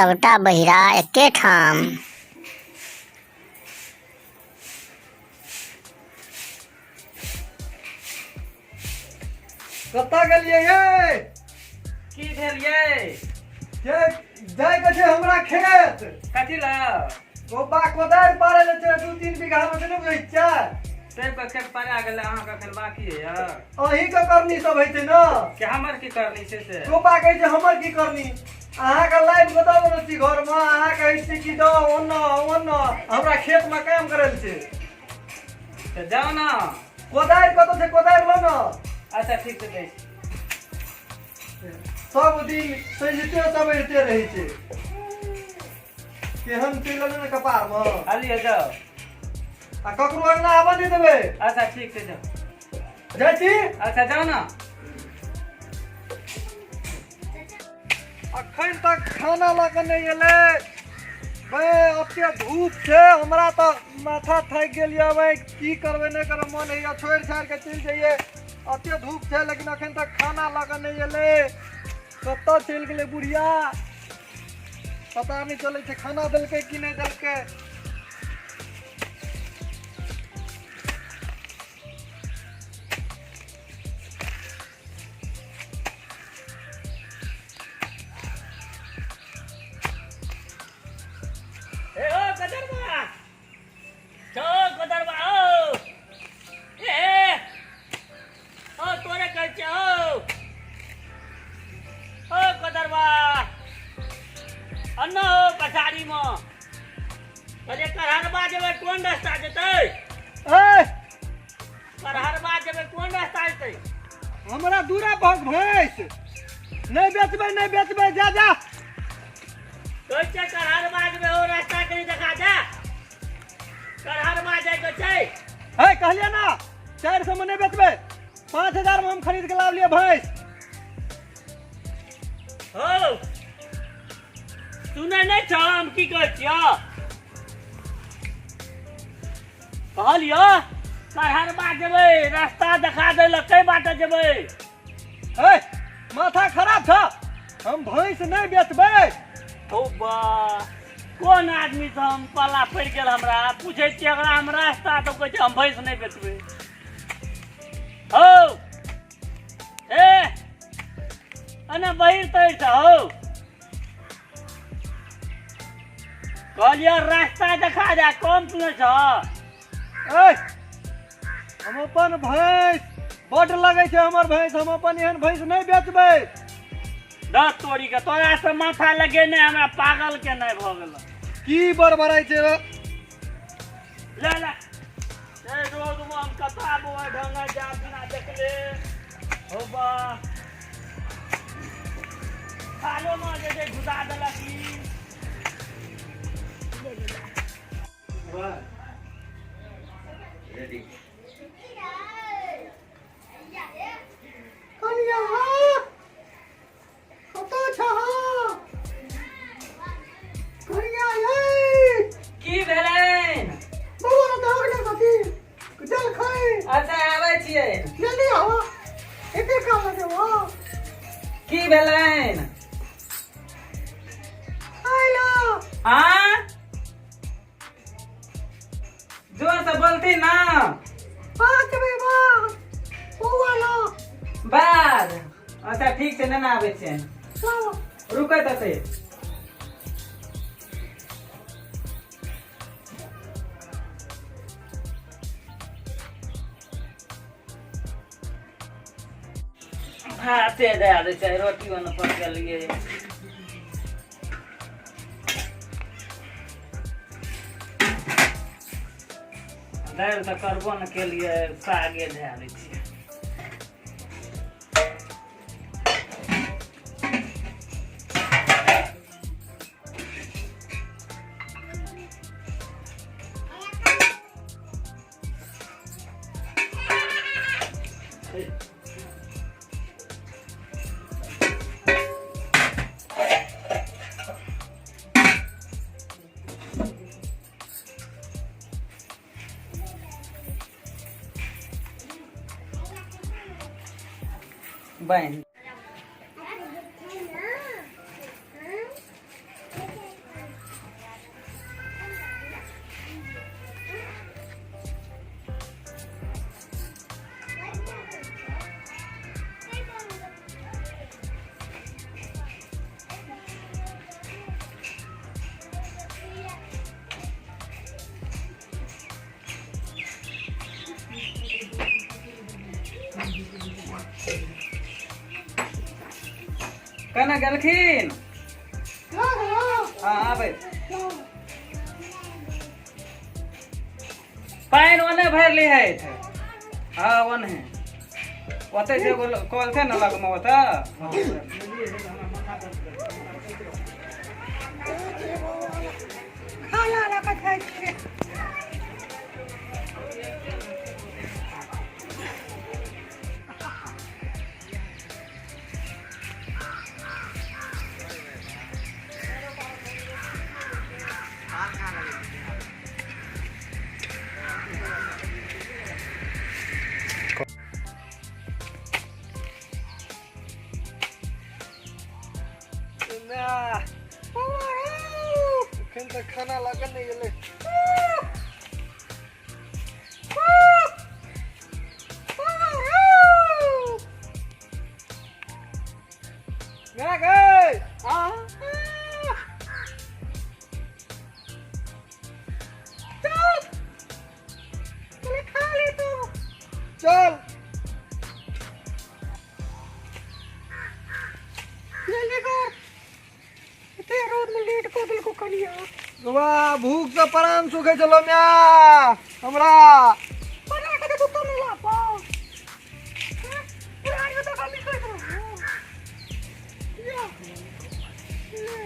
सबटा बहिरा एके ठाम। कतऽ गेलियै यै? की भेल यै? जे जाइके छै हमरा खेत। कथी लए? गोबा कोदारि पारै लए छै 2-3 बीघा मे, से नहि बुझै छियै? सबके खेत पड़ा गेलै, अहाँके एखन बाकी यऽ। अहींके करनी सब होइ छै ने। के हमर की करनी छै से? गोबा कहै छै हमर की करनी। अहाँके लाइव के दऽ देने छी घरमे, अहाँ कहै छी कि दऽ ओन्ना ओन्ना, हमरा खेतमे काम करै लए छै। तऽ जाउ ने। कोदारि कतऽ छै? कोदारि लऽ ने। अच्छा ठीक छै, दै छी। सब दिन सजिते सवरिते रहै छै, केहन चलि एलै ने कपारमे। अलियै जाउ। आ ककरो अङ्गना आबऽ नहि देबै। अच्छा ठीक छै, जाउ। जाइ छी। अच्छा जाउ ने। अखन तक खाना लऽ कऽ नहि एलै बे। ओते धूप छै, हमरा तऽ माथा थाकि गेल यऽ बे। की करबै नहि करबै, मन होइए छोड़ि छाड़ि कऽ चलि जइयै। ओते धूप छै, लेकिन अखन तक खाना लऽ कऽ नहि एलै। कतऽ चलि गेलै बुढ़िया, पता नहि चलै छै। खाना देलकै कि नहि देलकै? ए ओ गदरबा छौ, गदरबा ओ, ए ओ, तोरे कहै छियै ओ, ओ गदरबा, अन्ना ओ पछाड़ीमे कहलियै करहरबा जेबै, कोन रास्ता जेतै? ए करहरबा जेबै, कोन रास्ता जेतै? हमरा दूरा भग भैंस नहि बेचबै, नहि बेचबै, जा जा। कहै छै करहरबा जेबै, ओ रास्ता कनि देखा दे, करहरबा जाइके छै। हे कहलियै ना, 400 मे नहि बेचबै। 5000 मे हम खरीद के लावलियै भैंस। हौ, सुनै नहि छौ हम की कहै छियौ? कहलियौ करहरबा जेबै, रास्ता देखा दै लए, कै बाटे जेबै? हे माथा खराब छ, हम भैंस नहि बेचबै। हौ बा, कोन आदमी से हम पाला पड़ि गेल हमरा। पूछै छियै एकरा हम रास्ता तऽ कहै छै हम भैंस नहि बेचबै। हौ ए, अने बहिर तहिर छ हौ। कहलियै रास्ता देखा दे, कम सुनै छ? ए हम अपन भैंस बड्ड लगै छै हमर भैंस, हम अपन एहन भैंस नहि बेचबै। दस तोरी के तोरा से माथा लगे नहि, हमरा पागल के नहि भऽ गेल। की बड़बड़ाइ छै रे? ले ले, ए रोड में हम कतऽ आबो ढंगा जा बिना देखले। हो बा, खालो में जे जे घुसा देलक ई। रेडी। कनिया कतऽ छह कनिया यै? की भेलनि? बौआ ने दहक ने कथी जलखै। अच्छा आबै छियै। जल्दी आवा, एते काल लगेबो? की भेलनि? आइलो। आ जोर से बोलती ना। 5 बजे बाद बौआ लो। बाद? अच्छा ठीक छै, नेना आबै छियनि। लाओ। रुकै तऽ से भाते दए दै छै, रोटियो ने पकलियै। दालि तऽ करबो ने केलियै, सागे धए दै छियै। बनि केना गेलखिन? हँ, आबै। पानि ओने भरि लिहैत। हँ, ओने ओतै छै, एगो कल छै ने लगमे ओतऽ। खाना लऽ कऽ खाइ छियै। एखन तक खाना लागल नहि गेलै। गै, खा ले तू। चल। जल्दी कर, एते रौद में लेट कऽ देलको कनिया। वाह, भूख से प्राण सुखे छलो म्या हमरा। बना के दे तो मिला पाओ। पुरानी तो कमी कर दो। या ले।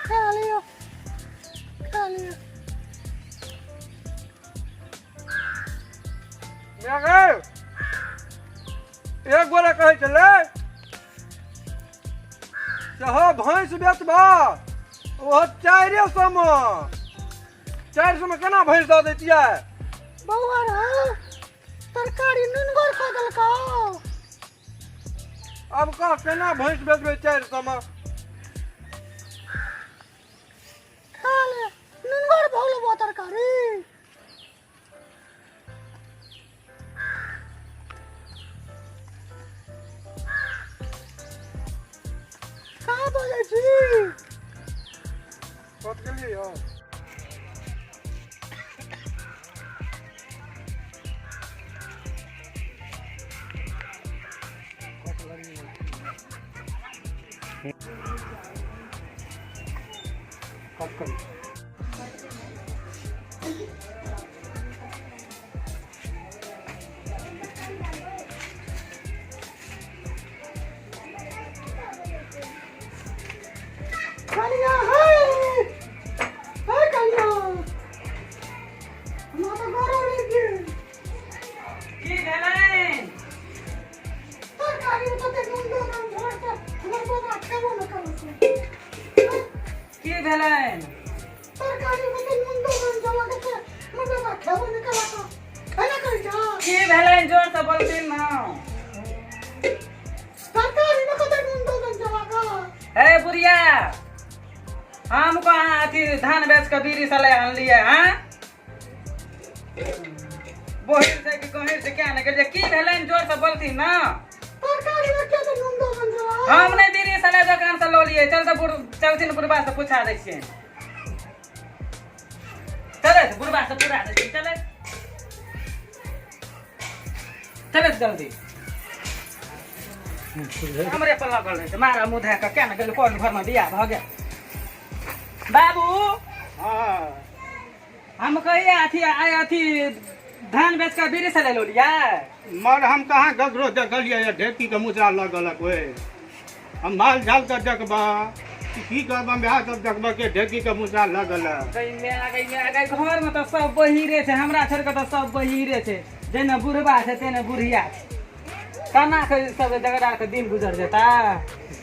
खा लियो, खा लियो। म्या गै, एक गोरे कहै छलै से हौ, भैंस बेचबा, ओहो 400 मे। 400 मे केना भैंस दऽ दैतियै? बौआ रे, तरकारी नुनगर कऽ देलकौ। आब कह, केना भैंस बेचबै 400 मे? खा ले, नुनगर भऽ गेलौ बौआ तरकारी। कहाँ बजै छी? कत गेलियै यौ? कट करू। कनिया है, है कनिया, हमरा तऽ गोरो लागि गेल। की भेलनि? तरकारी में तते नून दऽ देलहुँ झोर से हमर बौआ खेबो नहि करै छै। की भेलनि? तरकारी में तते नून दऽ देलहुँ जला के, हमर बौआ खेबो नहि केलक। खेले करै छै? की भेलनि, जोर से बोलथिन ने। तरकारी में कते नून दऽ देलहुँ जला के। हे बुढ़िया, हम कहाँ अथी धान बेच के बीड़ी सलाइ आनलियै? हाँ, बहिर से कि गहीर से क्या ने गेलियै? की भेलनि, जोर से बोलथिन ने। तरकारी में कते नून दऽ देलहुँ जला। हम नहि बीड़ी सलाइ दोकान से लऽ लियै। चल तऽ बुढ़, चलथिन, बुढ़बा से पूछा दै छियै। चलै, बुढ़बा से पूरा दै छियै। चलै, चलै जल्दी। हमरे पर लगल रहै छै। मारा मुँह धए कऽ क्या ने गेल, कोन घरमे बियाह भऽ गेल। बाबू। हाँ। हम कहिया अथी आइ अथी धान बेच कऽ बीड़ी से ले लियै? मर, हम कहाँ ककरो देखलियै? ढेकी के मुसरा लगलक ओहि। हम माल जाल के देखबा की करबा? वएह सब देखबा के ढेकी के मुसरा लगल। गई माय, गई माय, गई, घर में तऽ सब बहिरे छै, हमरा छोड़ कऽ तऽ सब बहिरे छै। जेना बुढ़बा छै तेने बुढ़िया छै। केना के सब झगड़ा के दिन गुजर जेता।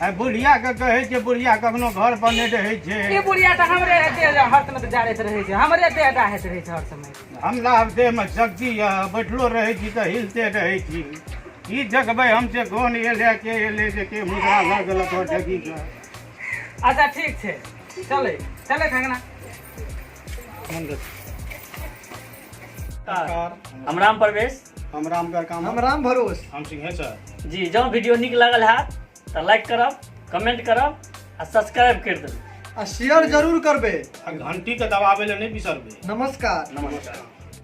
आ बुढ़िया के कहै छै, बुढ़िया कखनो घर पर नहि रहै छै। ई बुढ़िया तऽ हमरे देह हर समय जारैत रहै छै, हमरे देह डाहैत रहै छै हर समय। हमरा आब देहमे शक्ति यऽ, बैठलो रहै छी तऽ हिलते रहै छी। की देखबै हम से कोन एलै, के एलै, जे के मुद्रा लऽ गेलक हँ ढेकी के। अच्छा ठीक छै, चलै चलै खगना। हम राम प्रवेश, हम रामगढ़ काम, हम राम भरोस, हम सिंहेश्वर जी। जँ वीडियो नीक लागल हैत तऽ लाइक करब, कमेंट करब आ सब्सक्राइब करि देबै आ शेयर जरूर करबै आ घंटी के दबाबै लए नहि बिसरबै। नमस्कार। नमस्कार।